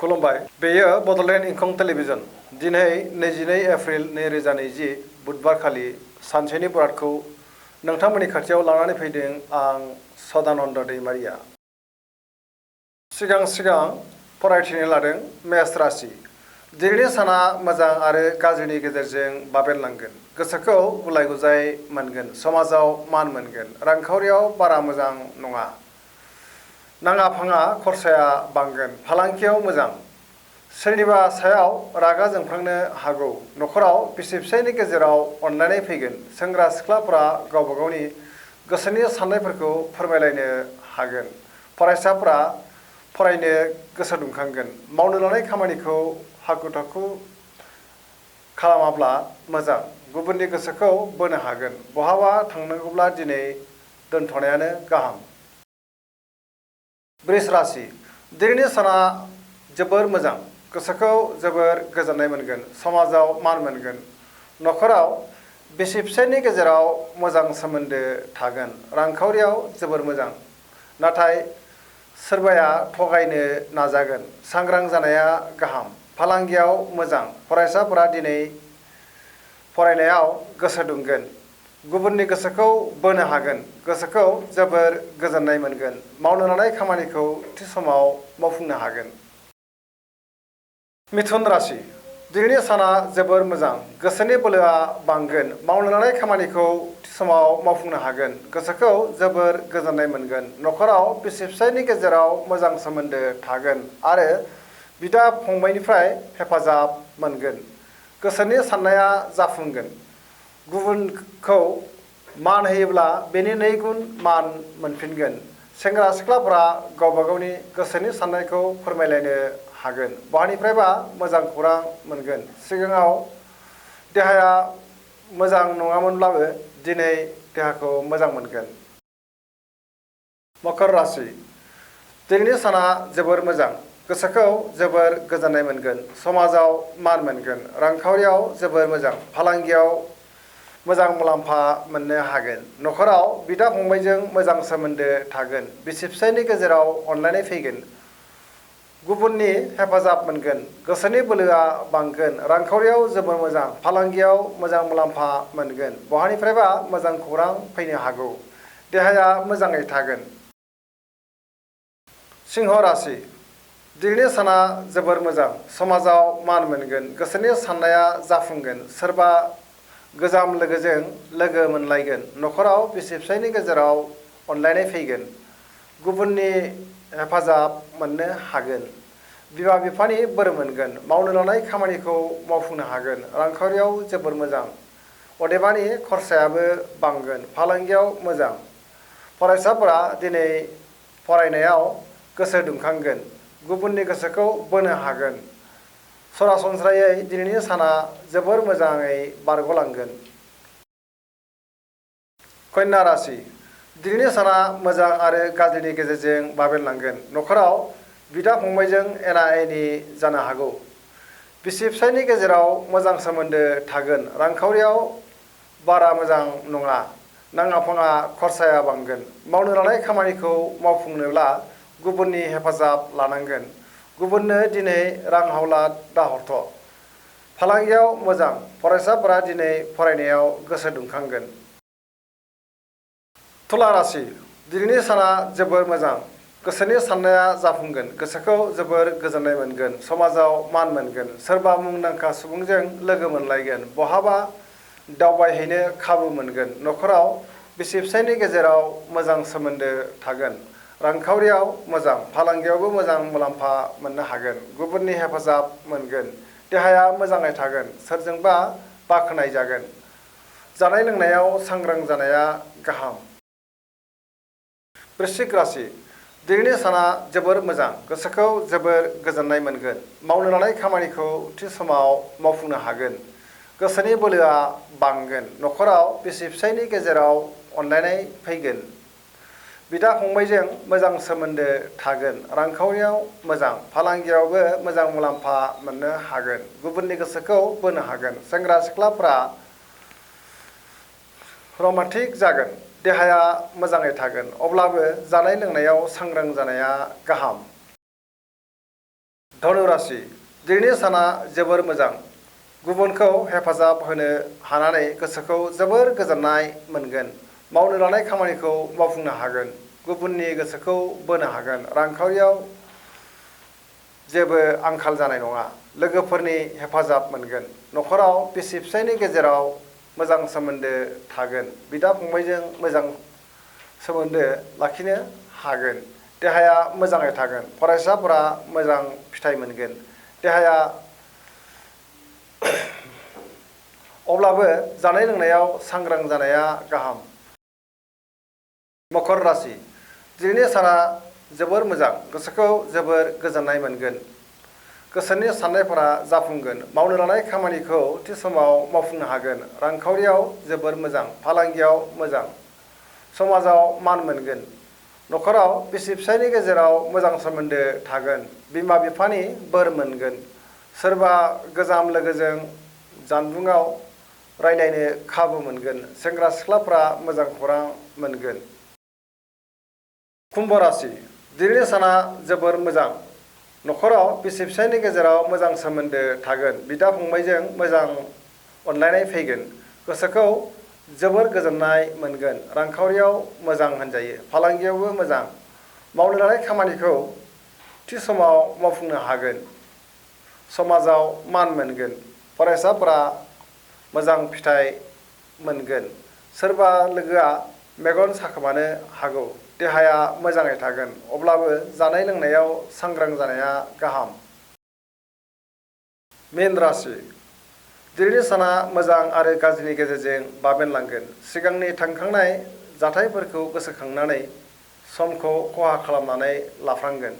खुलुमबाय बेयो बड'लेण्ड इंखं टेलिभिजन दिनै 22 एप्रिल 2020 बुधबारखालि सानसेनि बरादखौ नोंथांमोननि खाथियाव लानानै फैदों आं सदानन्द दैमारिया। सिगां फरायथिनो लादों मेष राशि। दिनैनि साना मोजां आरो गाज्रिनि गेजेरजों बाबेनलांगोन। गोसोखौ गुलाय गुजाय मोनगोन। समाजाव मान मोनगोन। रांखावरियाव बारा मोजां नङा। नाङा फाङा खरसाया बांगोन। फालांगियाव मोजां। सोरनिबा सायाव रागा जोंफ्लांनो हागौ। न'खराव बिसि फिसायनि गेजेराव अनलायनाय फैगोन। सेंग्रा सिख्लाफोरा गावबा गावनि गोसोनि साननायफोरखौ फोरमायलायनो हागोन। फरायसाफोरा फरायनो गोसो दुंखांगोन। मावनो लानाय खामानिखौ हाखु दाखु खालामाब्ला मोजां। गुबुननि गोसोखौ बोनो हागोन। बहाबा थांनांगौब्ला दिनै दोनथ'नायानो गाहाम। वृष राशि। दिनैनि साना जोबोर मोजां। गोसोखौ जोबोर गोजोननाय मोनगोन। समाजाव मान मोनगोन। न'खराव बिसि फिसायनि गेजेराव मोजां सोमोन्दो थागोन। रांखावरियाव जोबोर मोजां। नाथाय सोरबाया थगायनो नाजागोन। सांग्रां जानाया गाहाम। फालांगियाव मोजां। फरायसाफोरा दिनै फरायनायाव गोसो दुंगोन। गुबुननि गोसोखौ बोनो हागोन। गोसोखौ जोबोर गोजोननाय मोनगोन। मावनो लानाय खामानिखौ थि समाव मावफुंनो हागोन। मिथुन राशि। दिनैनि साना जोबोर मोजां। गोसोनि बोलोआ बांगोन। मावनो लानाय खामानिखौ थि समाव मावफुंनो हागोन। गोसोखौ जोबोर गोजोननाय मोनगोन। न'खराव बिसि फिसायनि गेजेराव मोजां सोमोन्दो थागोन आरो बिदा फंबायनिफ्राय हेफाजाब मोनगोन। गोसोनि साननाया जाफुंगोन। गुबुनखौ मान होयोब्ला बेनि 2 गुन मान मोनफिनगोन। सेंग्रा सिख्लाफोरा गावबा गावनि गोसोनि साननायखौ फोरमायलायनो हागोन। बहानिफ्रायबा मोजां खौरां मोनगोन। सिगाङाव देहाया मोजां नङामोनब्लाबो दिनै देहाखौ मोजां मोनगोन। मकर राशि। दिनैनि साना जोबोर मोजां। गोसोखौ जोबोर गोजोननाय मोनगोन। समाजाव मान मोनगोन। रांखावरियाव जोबोर मोजां। फालांगियाव मोजां मुलाम्फा मोननो हागोन। न'खराव बिदा फंबायजों मोजां सोमोन्दो थागोन। बिसि फिसायनि गेजेराव अनलायनाय फैगोन। गुबुननि हेफाजाब मोनगोन। गोसोनि बोलोआ बांगोन। रांखावरियाव जोबोर मोजां। फालांगियाव मोजां मुलाम्फा मोनगोन। बहानिफ्रायबा मोजां खौरां फैनो हागौ। देहाया मोजाङै थागोन। सिंह राशि। दिनैनि साना जोबोर मोजां। समाजाव मान मोनगोन। गोसोनि साननाया जाफुंगोन। सोरबा गोजाम लोगोजों लोगो मोनलायगोन। न'खराव बिसि फिसायनि गेजेराव अनलायनाय फैगोन। गुबुननि हेफाजाब मोननो हागोन। बिमा बिफानि बोर मोनगोन। मावनो लानाय खामानिखौ मावफुंनो हागोन। रांखावरियाव जोबोर मोजां। अदेबानि खरसायाबो बांगोन। फालांगियाव मोजां। फरायसाफोरा दिनै फरायनायाव गोसो दुंखांगोन। गुबुननि गोसोखौ बोनो हागोन। सरासनस्रायै दिनैनि साना जोबोर मोजाङै बारग'लांगोन। कन्या राशि। दिनैनि साना मोजां आरो गाज्रिनि गेजेरजों बाबेनलांगोन। न'खराव बिदा फंबायजों एना एनि जानो हागौ। बिसि फिसायनि गेजेराव मोजां सोमोन्दो थागोन। रांखावरियाव बारा मोजां नङा। नाङा फाङा खरसाया बांगोन। मावनो लानाय खामानिखौ मावफुंनोब्ला गुबुननि हेफाजाब लानांगोन। गुबुननो दिनै रां हावलाद दाहरथ'। फालांगियाव मोजां। फरायसाफोरा दिनै फरायनायाव गोसो दुंखांगोन। तुला राशि। दिनैनि साना जोबोर मोजां। गोसोनि साननाया जाफुंगोन। गोसोखौ जोबोर गोजोननाय मोनगोन। समाजाव मान मोनगोन। सोरबा मुंदांखा सुबुंजों लोगो मोनलायगोन। बहाबा दावबायहैनो खाबु मोनगोन। न'खराव बिसि फिसायनि गेजेराव मोजां सोमोन्दो थागोन। रांखावरियाव मोजां। फालांगियावबो मोजां मुलाम्फा मोननो हागोन। गुबुननि हेफाजाब मोनगोन। देहाया मोजाङै थागोन। सोरजोंबा बाख्नाय जागोन। जानाय लोंनायाव सांग्रां जानाया गाहाम। वृश्चिक राशि। दिनैनि साना जोबोर मोजां। गोसोखौ जोबोर गोजोननाय मोनगोन। मावनो लानाय खामानिखौ थि समाव मावफुंनो हागोन। गोसोनि बोलोआ बांगोन। न'खराव बिसि फिसायनि गेजेराव अनलायनाय फैगोन। बिदा फंबायजों मोजां सोमोन्दो थागोन। रांखावरियाव मोजां। फालांगियावबो मोजां मुलाम्फा मोननो हागोन। गुबुननि गोसोखौ बोनो हागोन। सेंग्रा सिख्लाफ्रा रमान्टिक जागोन। देहाया मोजाङै थागोन। अब्लाबो जानाय लोंनायाव सांग्रां जानाया गाहाम। धनु राशि दिनैनि साना जोबोर मोजां। गुबुनखौ हेफाजाब होनो हानानै गोसोखौ जोबोर गोजोननाय मोनगोन। मावनो लानाय खामानिखौ मावफुंनो हागोन। गुबुननि गोसोखौ बोनो हागोन। रांखावरियाव जेबो आंखाल जानाय नङा। लोगोफोरनि हेफाजाब मोनगोन। न'खराव बिसि फिसायनि गेजेराव मोजां सोमोन्दो थागोन। बिदा फंबायजों मोजां सोमोन्दो लाखिनो हागोन। देहाया मोजाङै थागोन। फरायसाफोरा मोजां फिथाइ मोनगोन। देहाया अब्लाबो जानाय लोंनायाव सांग्रां जानाया गाहाम। मकर राशि दिनैनि साना जोबोर मोजां। गोसोखौ जोबोर गोजोननाय मोनगोन। गोसोनि साननायफोरा जाफुंगोन। मावनो लानाय खामानिखौ थि समाव मावफुंनो हागोन। रांखावरियाव जोबोर मोजां। फालांगियाव मोजां। समाजाव मान मोनगोन। न'खराव बिसि फिसायनि गेजेराव मोजां सोमोन्दो थागोन। बिमा बिफानि बोर मोनगोन। सोरबा गोजाम लोगोजों जानबुङाव रायज्लायनो खाबु मोनगोन। सेंग्रा सिख्लाफ्रा मोजां खौरां मोनगोन। कुम्भ राशि दिनैनि साना जोबोर मोजां। न'खराव बिसि फिसायनि गेजेराव मोजां सोमोन्दो थागोन। बिदा फंबायजों मोजां अनलायनाय फैगोन। गोसोखौ जोबोर गोजोननाय मोनगोन। रांखावरियाव मोजां होनजायो। फालांगियावबो मोजां। मावनो लानाय खामानिखौ थि समाव मावफुंनो हागोन। समाजाव मान मोनगोन। फरायसाफोरा मोजां फिथाइ मोनगोन। सोरबा लोगोआ मेगन साखोमानो हागौ। देहाया मोजाङै थागोन। अब्लाबो जानाय लोंनायाव सांग्रां जानाया गाहाम। मीन राशि दिनैनि साना मोजां आरो गाज्रिनि गेजेरजों बाबेनलांगोन। सिगांनि थांखांनाय जाथायफोरखौ गोसोखांनानै समखौ खहा खालामनानै लाफ्लांगोन।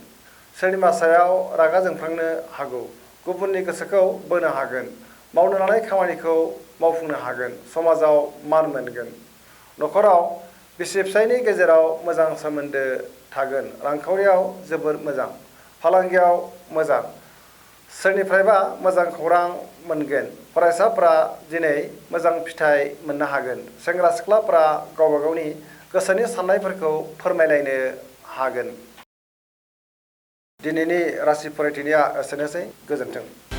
सोरनिबा सायाव रागा जोंफ्लांनो हागौ। गुबुननि गोसोखौ बोनो हागोन। मावनो लानाय खामानिखौ मावफुंनो हागोन। समाजाव मान मोनगोन। न'खराव बिसि फिसायनि गेजेराव मोजां सोमोन्दो थागोन। रांखावरियाव जोबोर मोजां। फालांगियाव मोजां। सोरनिफ्रायबा मोजां खौरां मोनगोन। फरायसाफोरा दिनै मोजां फिथाइ मोननो हागोन। सेंग्रा सिख्लाफोरा गावबा गावनि गोसोनि साननायफोरखौ फोरमायलायनो हागोन। दिनैनि राशि फरायथिनाया एसेनोसै। गोजोन्थों।